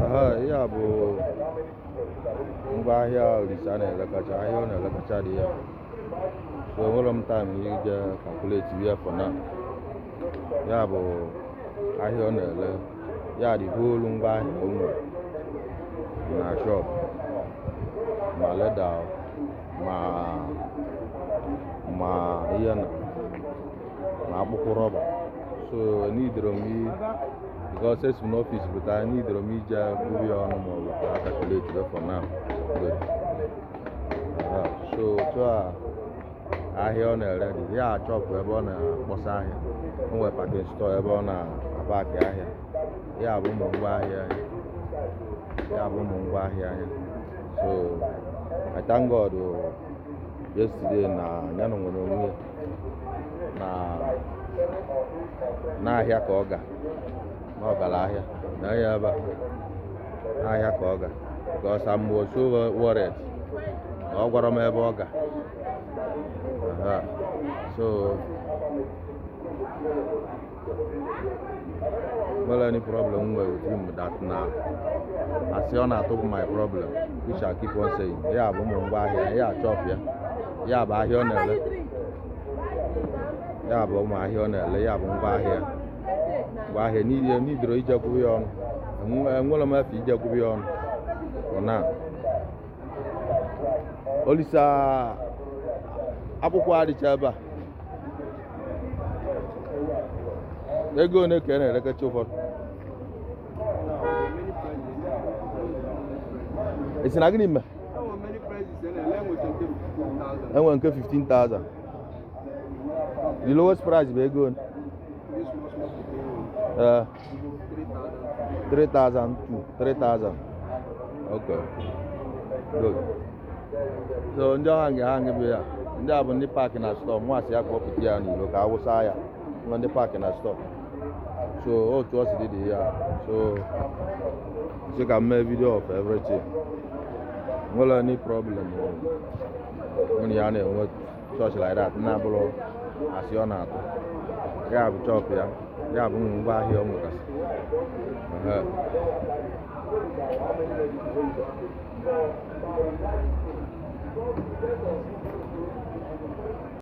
Aha, ihe a bụ ngwaahịa Olisa na-elekacha ahịa, ọ na-elekacha dị ya. So enwere m time ije calculate ya for now. Ya bụ ahịa ọ na-ele, ya dị whole ngwaahịa o nwere na shop, ma leather, ma ihe na ma akpụkpọ rọba. So n'idoro m, because esi m n'office pụta, n'idoro m ije kwuru ya ọnụ maọbụ ka a calculate ya for now. Good. Aha, so otu a ahịa ọ na-ere dị ya, chọpụ ebe ọ na-akpọsa ahịa, o nwere packing store ebe ọ na-apaki ahịa. Ya bụ ụmụ ngwaahịa ya, ya bụ ụmụ ngwaahịa ya. So I thank God, yesterday na ya na nwere onwe ya na n'ahịa ka ọ ga na ọ gara ahịa na ya ebe a n'ahịa ka ọ ga, because I'm so worried na ọ gwara m ebe ọ ga. Aha. So well, any problem nwere with him that na asị ọ na-atụ bụ my problem, which I keep on saying. Ya bụ ụmụ ngwaahịa ya, chọpụ ya, ya bụ ahịa ọ na-ele, ya bụ ụmụ ahịa ọ na-ele, ya bụ ngwaahịa ngwaahịa n'ihe n'idoro ije kwuru ya ọnụ. Enwere m efe ije kwuru ya ọnụ for now. Olisa, akwụkwọ adịcha ebe a. Ego ole ka ị na-erekacha ụfọdụ? Esi na gịnị mee? Enwere nke 15,000. The lowest price bụ ego ole? Ee, 3,000 to 3,000. Okay, good. So ndị ọha nga ha bụ ya, ndị a bụ ndị park na store. Nwa ya kpọpụta ya n'ilo ka awụsa ya nwa ndị park na store. So otu ọ si dị dị ya. So sị ka m mee video of everything. Nwere any problem mụ na ya na-enwe such like that na-abụrụ asị ọ na-atụ. Ya bụ chọpụ ya, ya bụ ngwa ahịa ọ nwegasị. Ehe.